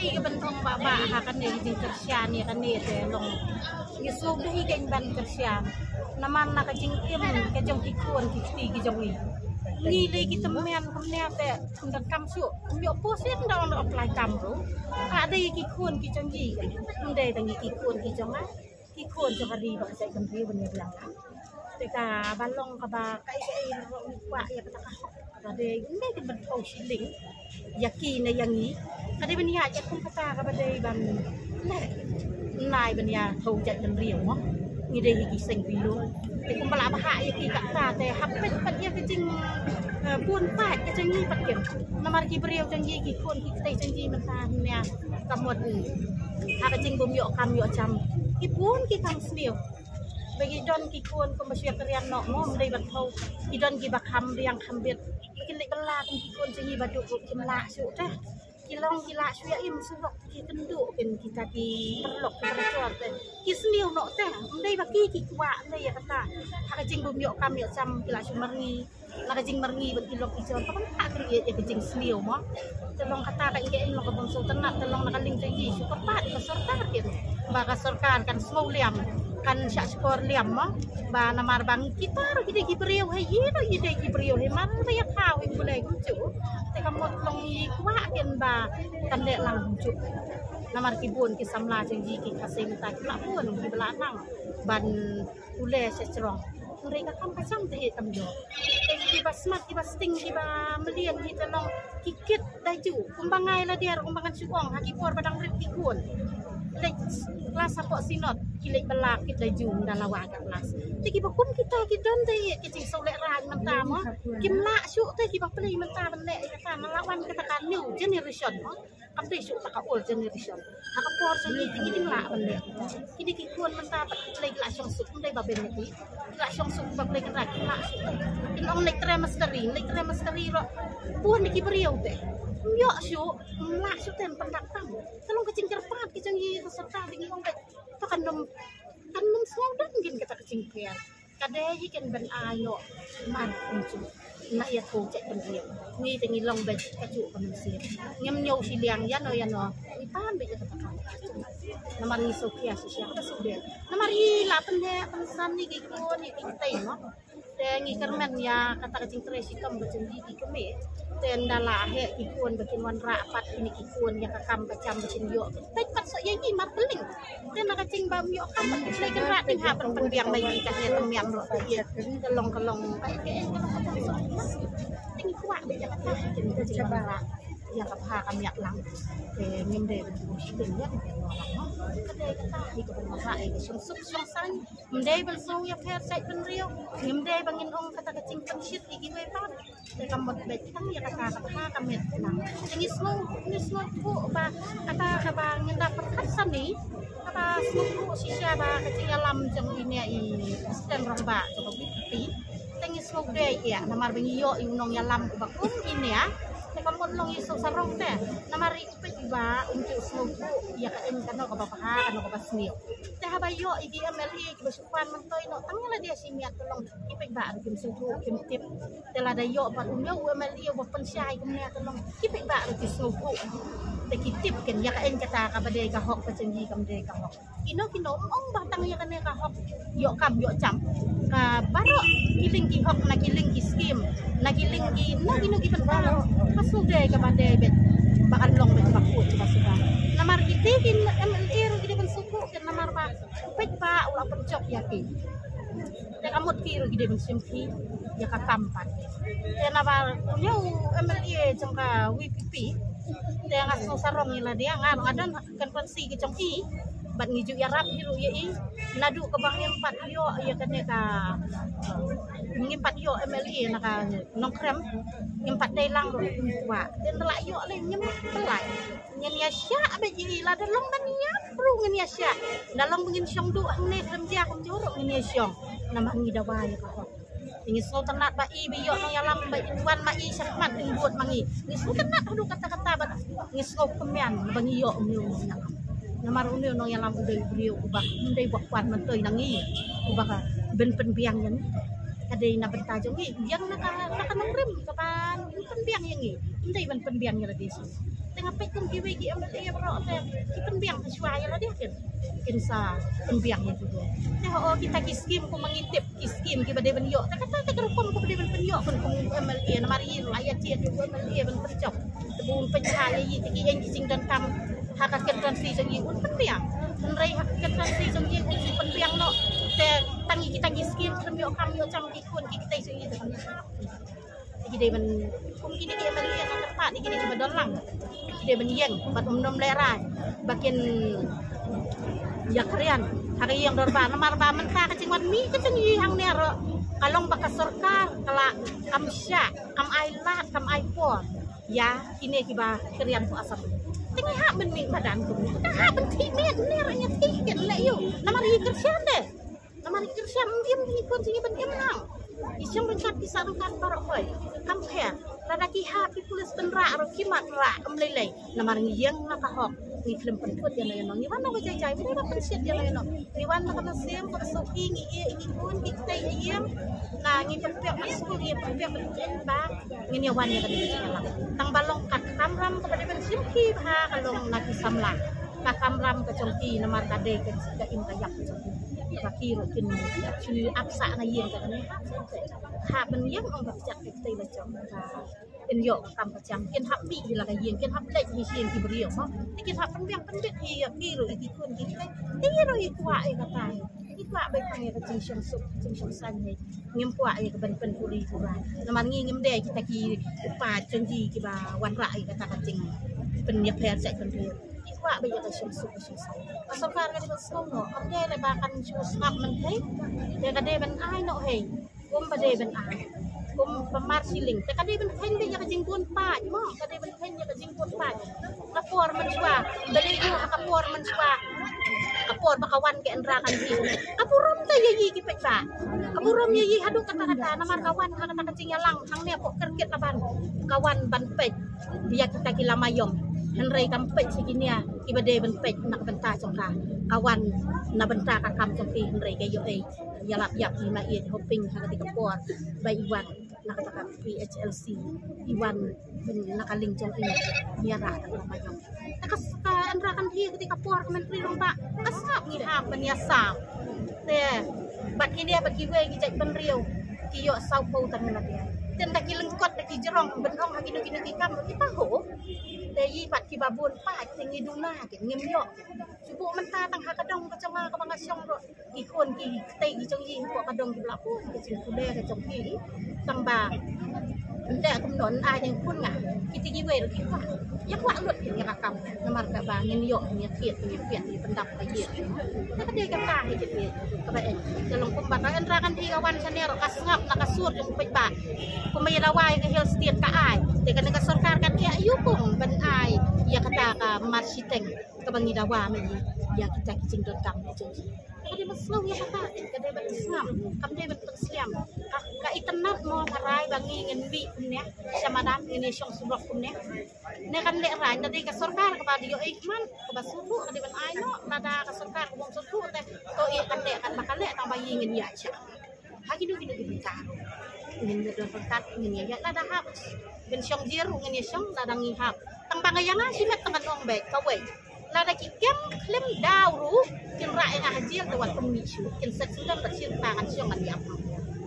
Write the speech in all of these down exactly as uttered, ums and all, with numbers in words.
Ka ban ong ba ba ha kane ka jingkyrshan ïa kane te long. Ngi sngewdei kein ban kyrshan. Namar na ka jingim ka jong ki khun ki kti ki jong ngi. Ngi dei ki tymmen kumne te kum da kam shuh. Ym ïoh post ïa da ong da apply kam ruh. Ka dei ki khun ki jong ngi. Ym dei tang ki khun ki jong nga. Ki khun jong ka ri ba ka jaitbynriew ban ïa biang lang. Te kaba long kaba kaei kaei ruh ngi kwah ïa kata ka hok. Ka dei ym dei ban pynpaw shilling ïa ki ne ïa ngi. Ka dei ban ïa ïa kum kata kaba dei ban leh. Nai ban ïa thaw jaitbynriew mo. Ngi dei hi ki seng Ri Lum. Te kumba la bha ïa ki kata te hap peit pat ïa ka jing, eh, bun pat ka jong ngi pat kim. Namar ki briew jong ngi ki khun ki kti jong ngi mynta hynne ka mut, ha ka jingbym ïoh kam ïoh jam. Ki bun ki kam sniew. Ba ki don ki khun kumba shu ïa kren noh mo, ym dei ban thaw. Ki don kiba kham biang kham bit. Ba kin leit bylla kum ki khun jong ngi ba duk ruh kim lah shuh te. Ki long ki lah shuh ïa im surok ki kynduh kin kita ki paralok ki parajor te. Ki sniew noh te. Ym dei ba ki ki kwah, ym dei ïa kata. Ha ka jingbym ïoh kam ïoh jam ki lah shu marngi. Na ka jingmarngi bad ki lok ki jor, ka ban ka kri ïa ka jingsniew mo. Te long kata ka ïa ka long ka bym sngewtynnat, te long na ka liang jong ngi shu kyrpad ka sorkar kin. Ba ka sorkar kan sngewliam, kan shah shkor liam mo. Ba namar ba ngi kita ruh ki dei ki briew hi, ïa ruh ki dei ki briew hi, mar ba ïa thaw hi bulai kumjuh. Te ka mut long ngi kwah kin ba kan leh lang kumjuh. Namar ki bun ki samla jong ngi ki Khasi mynta ki la bun ki ba la nang ban pule sha jrong. Hynrei ka kam ka jam te hi kam jong. Te kiba smat kiba sting kiba mlien hi te long ki kit da ju. Kumba ngai la der kumba ngan shu ong ha ki por ba dang rit ki khun. Leit klas hapoh Synod ki leit bylla kit da ju ynda la wai ka klas. Te kiba kum kita ki don te ïa ki jingsngewlehrain mynta mo. Kim lah shuh te kiba plie mynta ban leh ïa kata, na la wan kata ka new generation mo. Kam dei shuh ta ka old generation. Ha ka por jong ngi te ngi dang lah ban leh. Kine ki khun mynta pat ki Blei ki la shong suk, ym dei ba bun ïa ki. Ki la shong suk ba Blei kynrad ki la shong suk. Kin ong leit trei masteri, leit trei masteri ruh. Bun ïa ki briew te. Ym ïoh shuh, ym lah shuh te, ym pyndak tam. Ka long ka jingkyrpad ka jong ngi ka sorkar, ngi ong beit. To kan nym, kan nym sngewdon kin kata ka jingpher. Ka dei hi ken ban ai noh man kumjuh. Na ïa ko jaitbynriew. Ngi te ngi long beit kajuh ka mynsiem. Ngim ñiew shiliang ïano ïano. Ngi pan beit ïa kata ka. Namar ngi sngewkhia shisha ka sngewdon. Namar i la pynheh pynsan ïa ki khun ïa ki kti mo. Te ngi kyrmen ïa kata ka jingtrei shitom ka jong ngi ki kmie. Te ynda la heh ki khun ba kin wanrah pat kine ki khun ïa ka kam ka jam ba kin ïoh. Peit pat shuh ïa ngi mar kylling. Te na ka jingba ym ïoh kam, Blei kynrad te ha ban pynbiang ba ïa ka heh tymmen ruh te ïa ka long ka long ka ïa ka ïa ka long ka long. Te ngi kwah ba ïa kata ka jingba ïa ka bha ka miat lang. Te ngim dei ban ïoh shiteng ïa ka ïa ka long. Ka dei kata ïa ka ban bha ïa ka shong suk shong saiñ. Ngim dei ban sngew ïapher jaitbynriew. Ngim dei ba ngin ong kata ka jingpynshit ïa kiwei pat. Te ka mut beit tang ïa kata ka bha ka miat lang. Te ngi sngew, ngi sngewthuh ba kata kaba ngin da pyrkhat sani, kaba sngewthuh shisha ba ka jingïalam jong ine i President Rangbah jong ka V P P. Te ngi sngewdei ïa namar ba ngi ïoh i u nongïalam uba kum ine. Te ka mut long i sngewsarong te namar i peit ba um ju sngewthuh ïa ka em kano kaba bha kano kaba sniew. Te haba ïoh i ki M L A kiba shu pan myntoi noh tang ïa lade shi miat ka long ki paidbah ruh kim sngewthuh kim tip. Te lada ïoh pat u ñiew u M L A uba pynshai kumne ka long ki paidbah ruh ki sngewthuh. Te ki tip ken ïa ka em kata kaba dei ka hok ka jong ngi kam dei ka hok. Kino kino ym ong ba tang ïa kane ka hok ïoh kam ïoh jam. Ka baroh ki lieng ki hok na ki lieng ki skim na ki lieng ki na kino ki bynta ka sngewdei kaba dei beit ba kan long beit ba kut ba suba. Namar kiti ki M L A ruh ki dei ban sngewthuh ken namar ba u paidbah u la pynjop ïa ki. Te ka mut ki ruh ki dei ban shim ki ïa ka kam pat. Te naba u ñiew u M L A jong ka V P P. Te nga sngewsarong ïa lade nga ruh nga don constituency ka jong i. Bad ngi ju ïarap hi ruh ïa i. Naduh kaba ngim pat ïoh ïa kane ka ngim pat ïoh M L A na ka Nongkrem. Ngim pat dei lang ruh ngi kwah. Te nda la ïoh lei ngim pynlait. Ngin ïa shah beit ïa i lada long ban ïap ruh ngin ïa shah. Da long ba ngin shong duh hangne khlem jia kumjuh ruh ngin ïa shong. Namar ngi dawa ïa ka hok. Ngi sngewtynnat ba i ba ïoh nongïalam ba i wan ma i shakhmat ngi bud ma ngi. Ngi sngewtynnat haduh katta katta ba ngi sngewkmen ba ngi ïoh une u nongïalam. Namar une u nongïalam u dei u briew uba ym dei ba kwah myntoi na ngi. Uba ka ban pynbiang ïa ngi. Ka dei na bynta jong ngi. Biang na ka na ka Nongkrem kaba pynbiang ïa ngi. Ym dei ban pynbiang ïa lade shuh. Te Nga peit kum kiwei ki M L A baroh te ki pynbiang shuwa ïa lade kin, kin sa pynbiang ïa ki. Te ho kita ki skim kum ngi tip ki skim kiba dei ban ïoh, te kata te ka rukom kaba dei ban pynïoh kum, kum M L A, namar ïa la ïa tied kum M L A ban pynjop. Te bun pynjah ïa i te ki eng ki jingdonkam ha ka kynransi jong i un pynbiang. Hynrei ha ka kynransi jong i un pynbiang noh. Te tang i kita ki skim khlem ïoh kam ïoh jam ki khun ki kti jong i te kan. Ki dei ban kum kine ki M L A ka kyrpad ïa kine kiba don lang. Ki dei ban ïeng bad ym nym lehrai ba kin ïa kren ha ka ïing dorbar namar ba mynta ka jingwan mih ka jong i hangne ruh ka long ba ka sorkar ka la kam shah, kam ai lad, kam ai por ïa kine kiba kren ha Assam. Te ngi hap ban mih madan kum, ngi hap ban thik miet ne ruh ngi thik kin leh ïa u namar i kyrshan de. Namar i kyrshan im, i khun jong i ban im lang. I shong ryngkat, i sah ryngkat baroh hoi. Kam pher. Lada ki hap ki pulit ban rah ruh ki mat rah ym lei lei. Namar ngi ïeng na ka hok. Ngi khlem pynthut ïano ïano. Ngi wan na ka jai jai. Ngi wan pynshit ïano ïano. Ngi wan na ka mynsiem, ka mynsiem ngi ïeh, ngi khun, ngi kti ïa ïeng. Na ngi pynpek na skul, ngi pynpek na skul ba ngin ïa wan ïa ka dei ka jingïalang. Tang ba long ka kamram kaba dei ban shim ki bha ka long na ki samla. Ka kamram ka jong ki namar ka dei ka, ka im ka ïap ka jong ki. Ba ki ruh kin shu ap sah na ïing ka kane. Hap ban ïeng ong ba pjat ka tei la jong ka. Kin ïoh ka kam ka jam, kin hap mih hi la ka ïing, kin hap leit hi sha ïing ki briew mo. Te kin hap pynbiang pynbit hi ïa ki ruh ïa ki khun ki kti. Te ïa ruh i kwah ïa kata. I kwah ba i tang ïa ka jingshong suk, jingshong saiñ hi. Ngim kwah ïa ka ban pynpuri pura. Namar ngi ngim dei kita ki u paid jong ki kiba wanrah ïa kata ka jingpynïapher jait pynrier. Ngi kwah ba ïa ka shong suk ka shong saiñ. Ka sorkar ka dei ban sngew noh, kam dei leh ba kan shu sngap mynta. Te ka dei ban ai noh hi. Kum ba dei ban ai. Kum ba mar shilling. Te ka dei ban kheiñ ba ïa ka jingbun paid mo. Ka dei ban kheiñ ïa ka jingbun paid. Ka por mynshuwa. Balei ïa ka por mynshuwa. Ka por ba ka wan ka Indira Gandhi. Ka burom te ïa i ki paidbah. Ka burom ïa i haduh katta katta namar ka wan ha kata ka jingïalang hangne hapoh Kyrkiat Laban. Ka wan ban peit ïa kita ki lama ïong. Hynrei kam peit sha kine kiba dei ban peit na ka bynta jong ka. Ka wan na bynta ka kam jong ki hynrei ka ïoh ei. Ïalap ïap i ma i hoping ha kata ka por ba i wan na kata ka P H L C. I wan na ka liang jong i ïa rah ka lama ïong. Te ka, ka Indira Gandhi kata ka por ka Myntri Rangbah ka sngap ngi hap ban ïasam. Te bad kine bad kiwei ki jait bynriew ki ïoh sawphew tang ïa lade. Te ynda ki lyngkot da ki jrong ban ong ha kino kino ki kam ki pahuh. Te i bad kiba bun paid te ngi duna ki ngim ïoh. Shu buh mynta tang ha ka dong ka jong nga kaba nga shong ruh. Ki khun ki kti ki jong i hapoh ka dong ki ba la bun ka jingpule ka jong ki. Tang ba ynda kumno ai ïa khun nga. Kiti kiwei ruh ki kwah. Ïa kwah lut ki ïa ka kam. Namar kaba ngin ïoh ngin ïa thied ngin ïa piat ngin pyndap ka ïing. Te ka dei kata hi kiti kaba eh. Te long kumba ka Indira Gandhi ka wan shane ruh ka sngap na ka sur jong u paidbah. Kumba ïa dawa ïa ka Hill State ka ai. Te kane ka sorkar kan ïa ïu kum ban ai ïa kata ka mar shiteng. Kaba ngi dawa ma i ïa kita ki jingdonkam ki jong i. Ka dei ban sngew ïa kata, ka dei ban sngap, kam dei ban pynsliam. Ka, ka itynnad mo nga rai ba ngi ngin mih kumne sha madan ngin ïa shong surok kumne. Ne kan leh rai, ka dei ka sorkar kaba dei ïoh ei kman kaba sngewthuh ka dei ban ai noh, lada ka sorkar ka bym sngewthuh te to ïa kan leh kan ba ka leh tang ba ngi ngin ïa sha. Ha kino kino ki bynta ruh ngin ïa don ryngkat ngin ïa ïa lada hap. Ngin shong jia ruh ngin ïa shong lada ngi hap. Tang ba nga ïa nga shimet tang ban ong beit kawei. Lada ki kem khlem daw ruh kin rah ïa nga ha jel te wat pynmih shuh kin set sngewdon bad shisha ngan shong ngan ïap.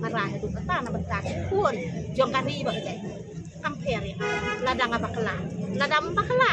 Nga rai haduh katta na bynta ki khun jong ka ri bad ka jaitbynriew. Kam pher ïa nga lada nga bakla, lada ym bakla.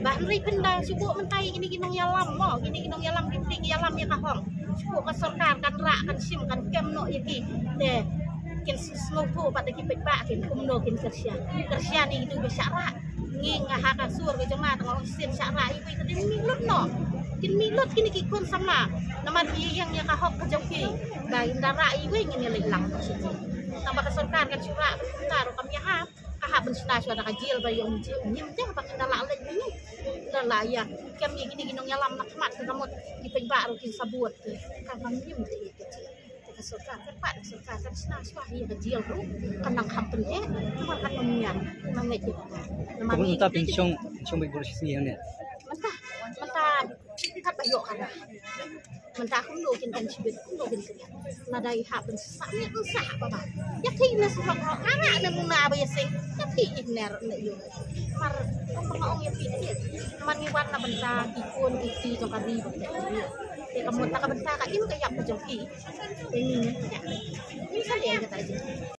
Ba hynrei pynda shu buh mynta ïa kine ki nongïalam mo, kine ki nongïalam ki pynïalam ïa ka hok. Shu buh ka sorkar kan rah kan shim kan kem noh ïa ki. Te kin sngewthuh bad ki paidbah kin kumno kin kyrshan. Kyrshan ïa kitu ba shah rah. Ngi nga ha ka sur ka jong nga tang ong sien shah rah iwei te kin mih lut noh. Kin mih lut kine ki khun samla. Namar ki ïeng ïa ka hok ka jong ki. Ba ynda rah iwei ngin ïa leit lang. Tang ba ka sorkar kan shu rah ka sorkar kam ïa ha. Ka hap ban shna shuwa da ka jel ba ïoh ngim te ba kin da la leit bini. Da la ïa kem ïa kine ki nongïalam na khmat ka mut ki paidbah ruh kin sabut. Ka ngam ngim te ïa ka jel. Te ka sorkar kan pat ka sorkar kan shna shuwa ïa ka jel ruh kan nang kham pyneh. Namar kan ym ñian. Namar ngeit ïa ka. Namar ngeit ïa ka. Mynta pynshong pynshong bad bor shi sngi hangne. Mynta mynta Kat ba ïoh ka na. Mynta kumno kin kan shibit, kumno kin kan. Lada i hap ban sah, ïa kan sah ba ba. Ïa ki na surok rok, ara na muna ba ïa sing. Ïa ki i ner na ïoh. Mar, ong ba nga ong ïa ki. Man ngi wan na bynta ki khun ki ki jong ka ri ba ka ri. Te ka mynta ka bynta ka im ka ïap ka jong ki. Te ngi ne. Ngi sa leng kata jong.